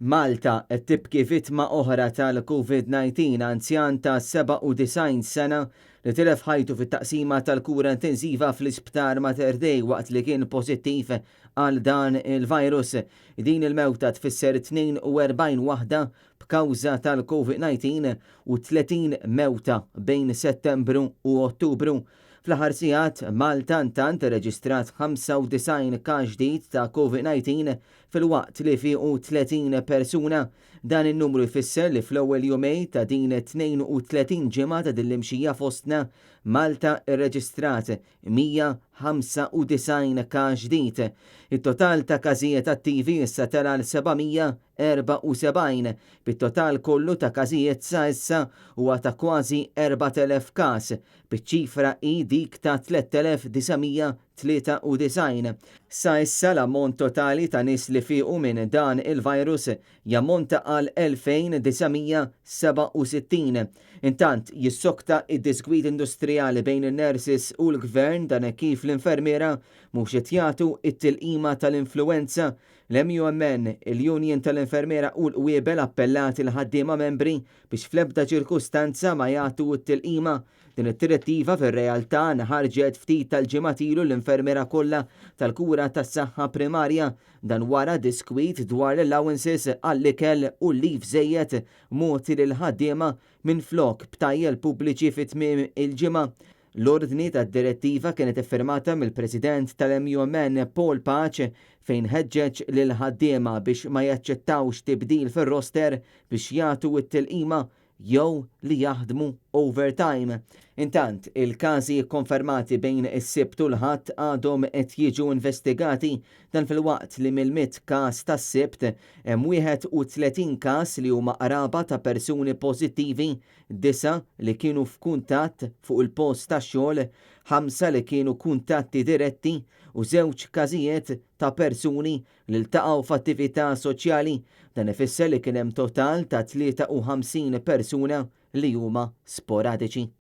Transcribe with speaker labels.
Speaker 1: Malta qed tibki vittma oħra tal-Covid-19, anzjan ta' 97 sena li tilef ħajtu fit-taqsima tal-kura intensiva fl-Isptar Mater Dei waqt li kien pożittiv għal dan il-virus. Din il-mewta tfisser 42 waħda b'kawża tal-Covid-19 u 30 mewta bejn Settembru u Ottubru. Fl-aħħar sigħat, Malta intant irreġistrat 95 każ ġdid ta' Covid-19 filwaqt li fiequ 30 persuna. Dan in-numru jfisser li fl-ewwel jumej ta' din 32 ġimgħa ta' din l-imxija fostna, Malta rreġistrat 195 każ ġdid. It-total ta' każijiet attivi issa tela' għal 774, bit-total kollu ta' każijiet sa issa huwa ta' kważi 4,000 każ, biċ-ċifra hi dik ta' 3,993. Sa issa l-ammont totali ta' nies li fiequ minn dan il-virus jammonta għal 2,967. Intant, jissokta id-disgwid industrijali bejn in-nurses u l-Gvern dan hekk kif l-infermiera mhux qed jagħtu t-tilqima tal-influwenza. L-MUMN, il-Union tal-Infermiera u l-Qwiebel appellat il-ħaddiema membri biex fl-ebda ċirkustanza ma jagħtu t-tilqima. Din id-direttiva fir-realtà nħarġet ftit tal-ġimgħat ilu l-infermiera kollha tal-kura tas-saħħa primarja. Dan wara diskwit dwar l-allowances għall-ikel u l-leave żejjed mogħti lill-ħaddiema minflok btajjel pubbliċi fi tmiem il-ġimgħa. L-ordni tad-direttiva kienet iffirmata mill-President tal-MUMN Paul Pace fejn ħeġġeġ lill-ħaddiema biex ma jaċċettawx tibdil fir-roster biex jagħtu t-tilqima jew li jaħdmu overtime. Intant, il-każi kkonfermati bejn is-Sibt u l-Ħadd għadhom qed jiġu investigati, dan filwaqt li mill-100 każ tas-Sibt hemm 31 każ li huma qraba ta' persuni pożittivi, disgħa li kienu f'kuntatt fuq il-post tax-xogħol, ħamsa li kienu kuntatti diretti u żewġ każijiet ta' persuni li ltaqgħu f'attività soċjali. Dan ifisser li kien hemm total ta' 53 persuna li huma sporadiċi.